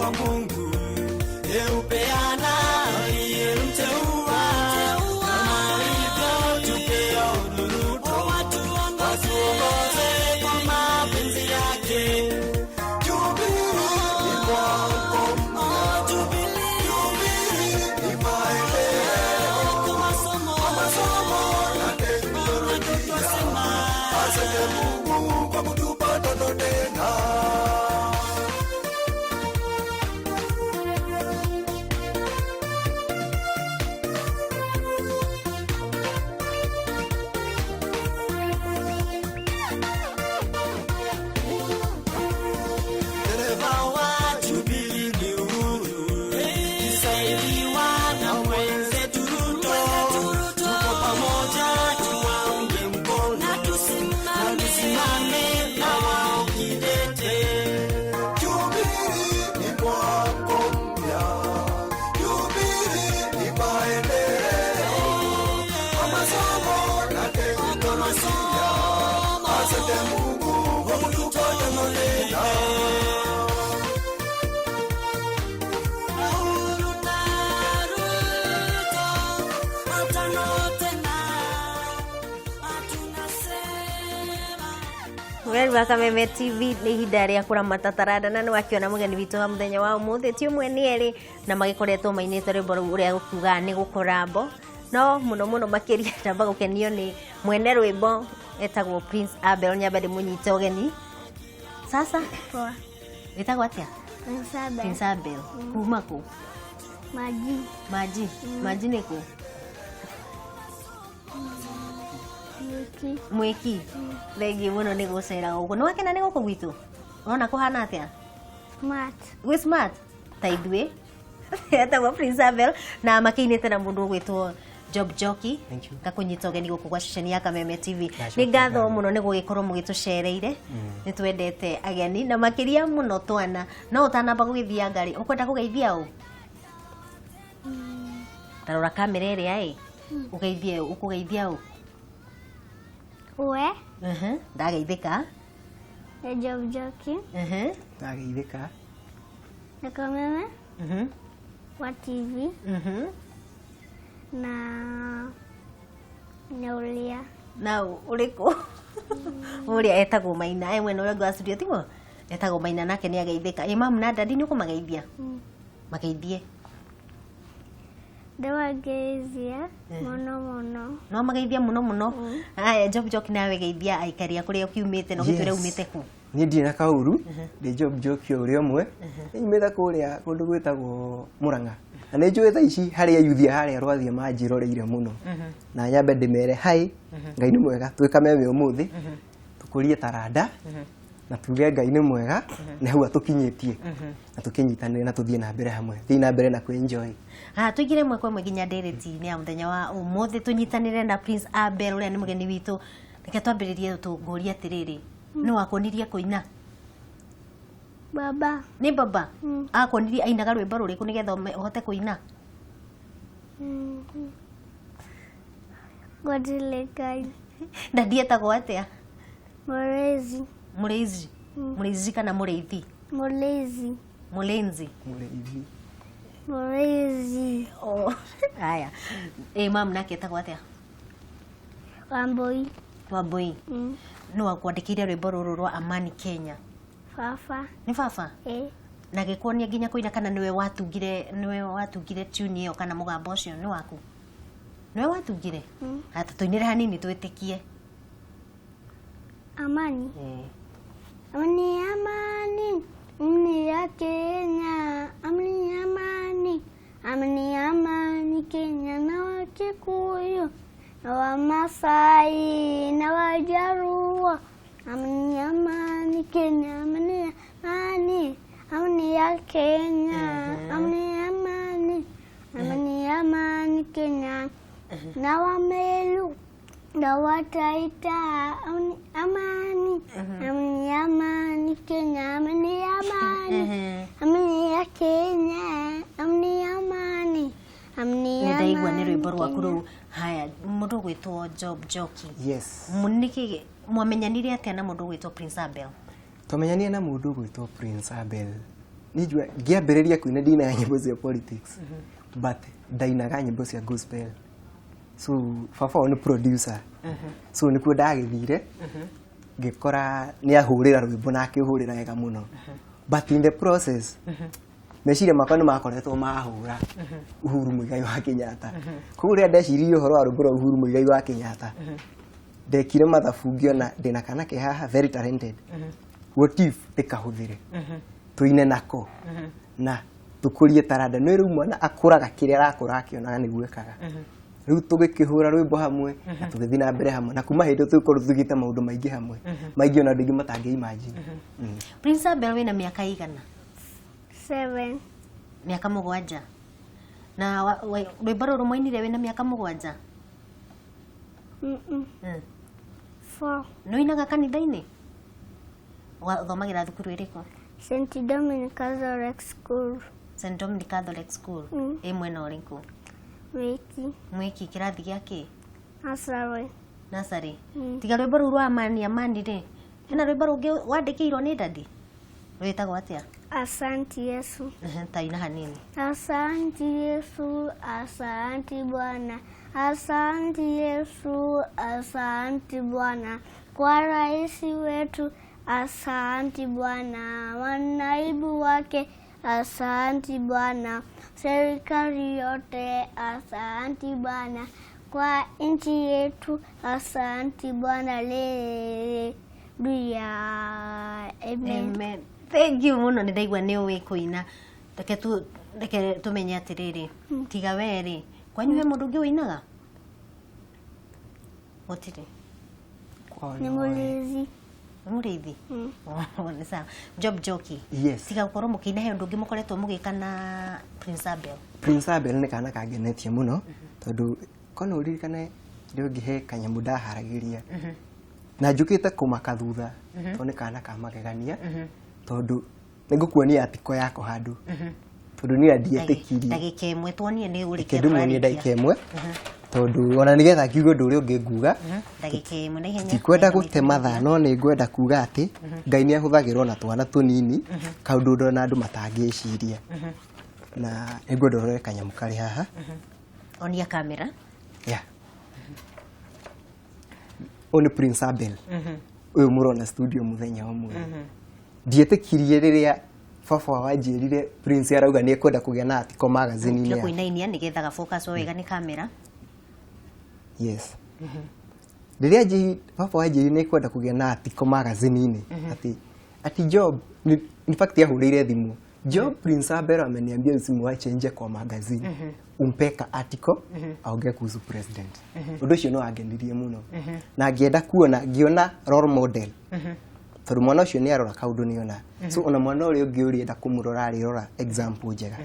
Kwa Mungu yeupeana aliyemteua, kama alivyotupea Ruto watuongoze kwa mapenzi yake. Jubilee ni mwamko mpya, Jubilee ni maendeleo kwa masomo na teknolojia. Asante Mungu kwa kutupa ndoto tena. Dereva wa Jubilee ni Uhuru, kisaidiwa na mwenzetu Ruto. Tuko pamoja, tuwaunge mkono na tusimame na wao kidete. Jubilee ni mwamko mpya, Jubilee ni maendeleo kwa masomo na teknolojia. Asante Mungu kwa kutupa tano tena. Uhuru na Ruto, tano tena, tunasema. Mweri wa Kameme TV, nĩ ihinda rĩa kũramata taranda na nĩ wakĩona mũgeni witũ wa mũthenya wa ũmũthĩ ti ũmwe nĩ erĩ, na magĩkoretwo mainĩte rwĩmbo rũu ũrĩa gũkiuga nĩ gũkorambo, no mũno mũno makĩria ndamba gũkenio nĩ mwene rwĩmbo etagwo Prince Abel. Nyambe ndĩmũnyite ũgeni. Sasa? Poa. Wĩtagwo atĩa? Prince Abel. Prince Abel, kuma kũ? Maji. Maji? Maji nĩ kũ? Mwiki. Mwiki. Thengiũ mũno nĩ gũcera gũkũ. Nĩ wakena nĩ gũkũ gwitũ? Ũrona kũhana atĩa? Smart. Gwĩ smart ta ithuĩ. Etagwo Prince Abel na makĩinĩte na mũndũ ũgwĩtwo Job Joki. Thank you. Ngakũnyita ũgeni gũkũ gwa ceceni ya Kameme TV. Ndacokia Nĩ ngatho ngatho. mũno nĩ gũgĩkorwo mũgĩtũcereire. Nĩ twendete ageni na makĩria mũno twana. No ũtanamba gũgĩthianga rĩ, ũkwenda kũgeithia ũ? Tarora kamera ĩrĩa ĩ ũgeithie, ũkũgeithia ũ? We. Ndageithĩka. Na Job Joki. Ndageithĩka. Na Kameme wa TV. Na Nyaulia. Na ũrĩkũ ũrĩa etagwo Maina e mwena ũrĩa ũngĩ wa studio, tiguo etagwo Maina, nake nĩ ageithĩka. Ĩ mamu na dadi nĩ ũkũmageithia? Mageithie. Ndĩmageithia mũno mũno. No mageithia mũno mũno. Aya, Job Joki, nawe geithia aikari a kũrĩa ũkiumĩte na ũgĩtwĩre umĩte kũ. Niĩ ndirĩ na kaũru, ndĩ Job Njoki o ũrĩa ũmwe. Nyumĩte kũrĩa kũndũ gwĩtagwo Mũrang'a, na nĩ njũĩ thaa ici harĩa yuthi a harĩa rwathiĩ manjĩroreire mũno, na nyambe ndĩmere hai. Ngai nĩ mwega. Twĩ Kameme ũmũthĩ tũkũrie taranda na tuge Ngai nĩ mwega na hau atũkinyĩtie, na tũkĩnyitanĩre na tũthiĩ na mbere hamwe, thiĩ na mbere na kwĩ-enjoy. Ah, tũingĩre ĩmwe kwa ĩmwe nginya ndereti-inĩ ya mũthenya wa ũmũthĩ, tũnyitanĩre na Prince Abel ũrĩa nĩ mũgeni witũ. Reke twambĩrĩrie tũngũrie atĩrĩrĩ, nĩ wakuonirie kũina? Baba. Nĩ baba? Mm. Akuonirie ainaga rwĩmbo rũrĩkũ nĩgetha ũhote kũina? Godly Guide. Dadi etagwo atĩa? Mũrezi. Mũrĩizi? Mũrĩizi kana mũrĩithi? Mũrezi. Mũlinzi? Mũrĩithi. Mũrezi. Oh, haya. Ĩ mamu nake etagwo atĩa? Wambui. Wambui. Nĩ wakwandĩkĩire rwĩmbo rũrũ rwa Amani Kenya? Baba. Nĩ baba? Ĩ. Na gĩkuonia nginya kũina, kana nĩwe watungire tune ĩyo, kana mũgambo ũcio nĩ waku, nĩwe watungire? Mm. Ata tũinĩre hanini twĩtĩkie. Amani. Amani, amani, amani ya Kenya, amani, amani, amani, amani Kenya, na Wakikuyu na Wamasai na Wajaruo. Amani, amani Kenya, amani, amani, amani ya Kenya, amani, amani, amani, amani Kenya, na Wameru na Wataita, amani, amani, amani, amani Kenya, amani, amani, amani ya Kenya, amani, amani, amani, Nĩ ndaigua nĩ amani rwĩmbo rwaku Kenya. rũu. Haya, mũndũ ũgwĩtwo Job Njoki. Yes. Nĩkĩ mwamenyanire atĩa na mũndũ ũgwĩtwo Prince Abel? Twamenyanire na mũndũ ũgwĩtwo Prince Abel. Niĩ njua ngĩambĩrĩria kũina ndinaga nyĩmbo cia politics, but ndainaga nyĩmbo cia gospel. So baba wao nĩ producer, so nĩkuo ndagĩthire ngĩkora nĩ ahũrĩra rwĩmbo na akĩhũrĩra wega mũno, but in the process meciria makwa nĩ makoretwo mahũra Uhuru Muigai wa Kenyatta. Koguo rĩrĩa ndeciririe ũhoro wa rwĩmbo rwa Uhuru Muigai wa Kenyatta, ndekire mathabu ngĩona ndĩna kana ke haha very talented, what if ndĩkahũthĩre tũine nako na tũkũrie taranda? Nĩ rĩu mwana akũraga kĩrĩa arakũra akĩonaga nĩguo ekaga. Rĩu tũgĩkĩhũra rwĩmbo hamwe na tũgĩthiĩ na mbere hamwe, na kuma hĩndĩ ĩyo tũgĩkorwo tũgĩte maũndũ maingĩ hamwe, maingĩ ona andũ aingĩ matangĩ imagine. Prince Abel, wĩna mĩaka igana? 7. Mĩaka 7. Na rwĩmbo rũrũ mwainire wĩna mĩaka 7? Mm-mm. 4. Nĩ ũinaga kanitha-inĩ? Ũthomagĩra thukuru ĩrĩkũ? St. Dominic Catholic School. St Dominic Catholic School. Ĩ mwena ũrĩkũ? Mwiki. Mwiki, kĩrathi gĩa kĩ? Nursery. Nursery. Mm. Tiga rwĩmbo rũu rwa Amani Amani rĩ, hena rwĩmbo rũngĩ wandĩkĩirwo nĩ dadi rwĩtagwo atĩa? Asante Yesu. Ta ina hanini. Asante Yesu, asante Bwana. Asante Yesu, asante Bwana. Kwa rais wetu, asante Bwana. Manaibu wake, asante Bwana. Serikali yote, asante Bwana. Kwa nchi yetu, asante Bwana. Haleluya. Amen. Amen. Thank you mũno, nĩ ndaigua nĩ ũĩ kũina. Reke tũmenye atĩrĩrĩ, tiga we rĩ, kwanyu he mũndũ ũngĩ ũinaga? Gũtirĩ? Kwao Ni nĩ mũrĩithi. Nĩ mũrĩithi? Oh, nĩ sawa. Job Njoki, Yes. tiga gũkorwo mũkĩina, he ũndũ ũngĩ mũkoretwo mũgĩka na Prince Abel? Prince Abel nĩ kana kangenetie mũno, tondũ kona ũririkane rĩo ngĩhe kanyamũ ndaharagĩria na njũkĩte kũmaka thutha, tondũ nĩ kana ka magegania, tondũ nĩngũkuonia atiko yako handũ, tondũ niĩ ndietĩkirie. Ndagĩka 1 tuonie nĩ ũrĩkia. Reke ndĩmuonie ndagĩka 1, tondũ ona nĩgetha ngiuge ũndũ ũrĩa ũngĩ nguga. Ndagĩka 1 na ihenya. Ndikwenda gũte mathaa, no nĩ ngwenda kuga atĩ Ngai nĩ ahũthagĩrwo na twana tũnini kaũndũ ũndũ ona andũ matangĩciria, na nĩ ngwenda ũrore kanyamũ karĩ haha. Onia kamera. Yeah. Ũyũ nĩ Prince Abel ũyũ mũrona studio mũthenya ũmwe. Ndietĩkirie rĩrĩa baba wanjĩrire Prince arauga nĩ ekwenda kũgĩa na article magazine-inĩ Tiga yake. kũinainia nĩgetha ga focus wega nĩ kamera. Yes, rĩrĩa baba wanjĩrire nĩ ekwenda kũgĩa na article magazine-inĩ, ati Job in fact ahũrĩire thimũ, "Job, Prince Abel ameniambia usimwache nje kwa magazine, umpe ka article aongee kuhusu president." Ũndũ ũcio no wangenirie mũno na ngĩenda kuona, ngĩona role model, tondũ mwana ũcio nĩ arora kaũndũ nĩona, so ona mwana ũrĩa ũngĩ ũrĩenda kũmũrora arĩrora example njega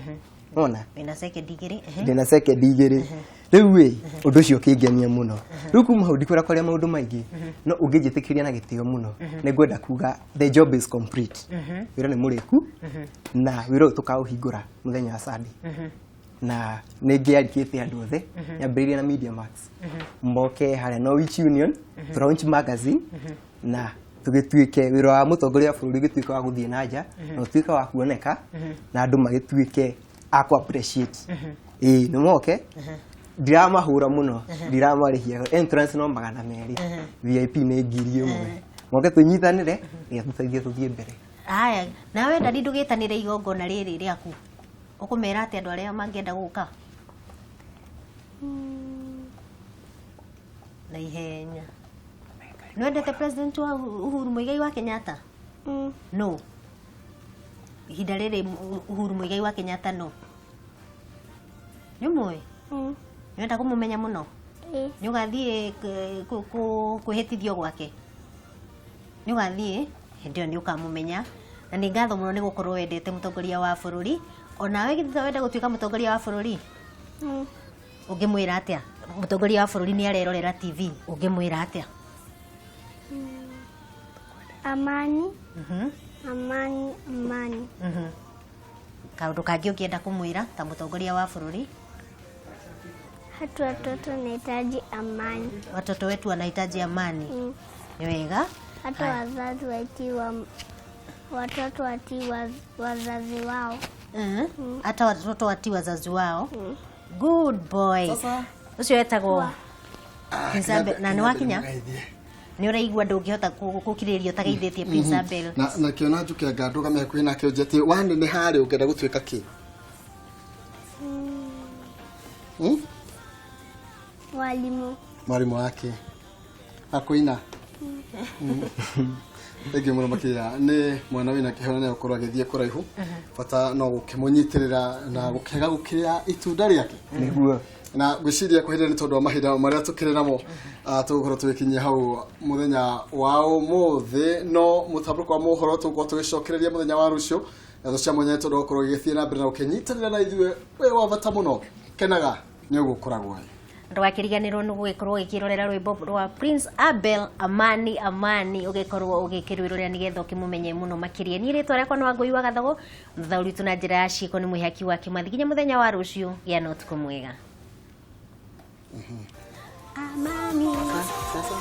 ona. Wĩna sekendi 2. Ndĩna sekendi 2 rĩu ĩ. Ũndũ ũcio ũkĩngenia mũno. Rĩu kuma hau ndikwenda kwaria maũndũ maingĩ, no ũngĩnjĩtĩkĩria na gĩtĩo mũno, nĩ ngwenda kuga the job is complete, wĩra nĩ mũrĩku, na wĩra ũyũ tũkaũhingũra mũthenya wa Sunday, na nĩ ngĩandĩkĩte andũ othe nyambĩrĩrie na Media Max moke harĩa Norwich Union to launch magazine, na tũgĩtuĩke wĩra wa mũtongoria wa bũrũri ũgĩtuĩka wa gũthiĩ na nja na ũtuĩke wa kuoneka na andũ magĩtuĩke a kũ appreciate. Ĩĩ, nĩ moke, ndiramahũra mũno, ndiramarĩhia entrance, no 200, VIP nĩ 1000. Moke tũnyitanĩre nĩgetha tũteithie tũthiĩ mbere. Haya, nawe ndari ndũgĩtanĩre igongona rĩrĩ rĩaku, ũkũmera atĩ andũ arĩa mangĩenda gũka na ihenya? Nĩwendete president wa Uhuru Muigai wa Kenyatta? Mm. No ihinda rĩrĩ Uhuru Muigai wa Kenyatta no nĩ ũmũĩ? Mm. Nĩwenda kũmũmenya mũno? Ĩ. Nĩ ũgathiĩ kwĩhĩtithio gwake? Nĩ ũgathiĩ? Hĩndĩ ĩyo nĩ ũkamũmenya. Na nĩ ngatho mũno nĩ gũkorwo wendete mũtongoria wa bũrũri. Onawe githĩ wenda gũtuĩka mũtongoria wa bũrũri? Mm. Ũngĩmwĩra atĩa mũtongoria wa bũrũri? Nĩ arerorera TV, ũngĩmwĩra atĩa? Amani, amani, amani. Kaũndũ kangĩ ũngĩenda kũmwĩra ta mũtongoria wa bũrũri? Hatu watoto wanahitaji amani. Watoto wetu wanahitaji amani. Mm. Nĩ wega. Hata wazazi waitiwa. Watoto watii wazazi wao. Hata watoto watii wazazi wao. Good boy. Sasa Ũcio wetagwo Prince Abel. Na nĩ wakinya? Ngeithie. Nĩ ũraigua ndũngĩhota gũkirĩrĩria ũtageithĩtie Prince Abel. Na kĩona njuke anga ndũgame hakuhĩ nake ũnjie atĩ waneneha rĩ ũngĩenda gũtuĩka kĩ? Hmm? Walimu. Mwarimũ wake akũina. Thengiũ mũno makĩria nĩ mwana wĩna kĩheo na gũkorwo agĩthiĩ kũraihu, bata no gũkĩmũnyitĩrĩra na gũkĩaga gũkĩrĩa itunda rĩake. Nĩguo. Na ngwĩciria kwĩhĩrĩria nĩ tondũ wa mahinda marĩa tũkĩrĩ namo, tũgũkorwo tũgĩkinyia hau mũthenya wa ũmũthĩ, no mũtambũrũko wa mohoro tũgũkorwo tũgĩcokereria mũthenya wa rũciũ na thũ cia mwanya tondũ wa gũkorwo gĩgĩthiĩ na mbere na gũkĩnyitanĩra na ithuĩ wĩ wa bata mũno, kenaga nĩ ũguo ũkoragwo. Ndũgakĩriganĩrwo nĩ gũgĩkorwo ũgĩkĩrorera rwĩmbo rwa Prince Abel Amani Amani, ũgĩkorwo ũgĩkĩrwĩrorera nĩgetha ũkĩmũmenye mũno makĩria. Niĩ rĩtwa rĩakwa nĩ Wangũi wa Gathogo, mũthauri witũ na njĩra ya ciĩko nĩ Mwĩhaki wa Kĩmathi. Nginya mũthenya wa rũciũ, gĩa na ũtukũ mwega. Amani. Sasa.